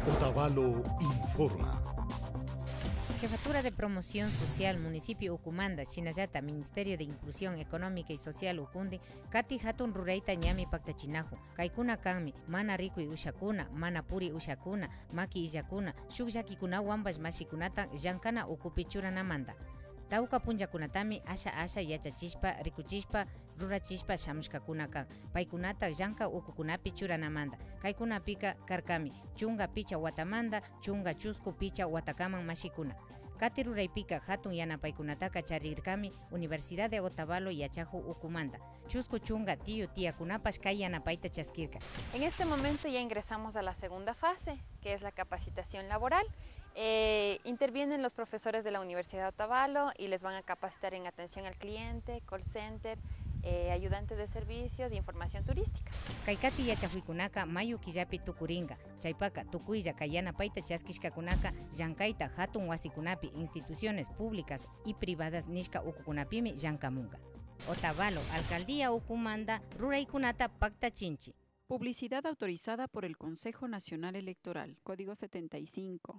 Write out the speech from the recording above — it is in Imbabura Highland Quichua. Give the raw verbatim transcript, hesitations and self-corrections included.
Otavalo informa. Jefatura de Promoción Social Municipio ukumanta, shinallata Ministerio de Inclusión Económica y Social ukundi kati hatun rurayta ñami paktachinajun. Kaykuna kanmi mana rikuy ushakuna, mana puri ushakuna, maki illakuna, shuk llakikunawanpash mashikunata llankana ukupi churanamanta. Tawka punllakunatami asha asha yachachishpa, rikuchishpa, rurachishpa shamushkakuna kan. Paykunata llanka ukukunapi churanamanta. Kaykunapika karkami chunka picha watamanta chunka chusku picha watakaman mashikuna. Kati ruraypika hatun yanapaykunataka charirkami Universidad de Otavalo yachajuk ukumanta. Chusku chunka tiyu tiyakunapash kay yanapayta chaskirka. En este momento ya ingresamos a la segunda fase, que es la capacitación laboral. Eh, intervienen los profesores de la Universidad de Otavalo y les van a capacitar en atención al cliente, call center, eh, ayudante de servicios y información turística. Kay kati yachajuykunaka mayu killapi tukurinka. Chaypaka tukuylla kay yanapayta chaskishkakunaka llankayta hatun wasikunapi, instituciones públicas y privadas nishka ukukunapimi llankamunka. Otavalo alcaldía ukumanta ruraykunata paktachinchi. Publicidad autorizada por el Consejo Nacional Electoral, Código setenta y cinco.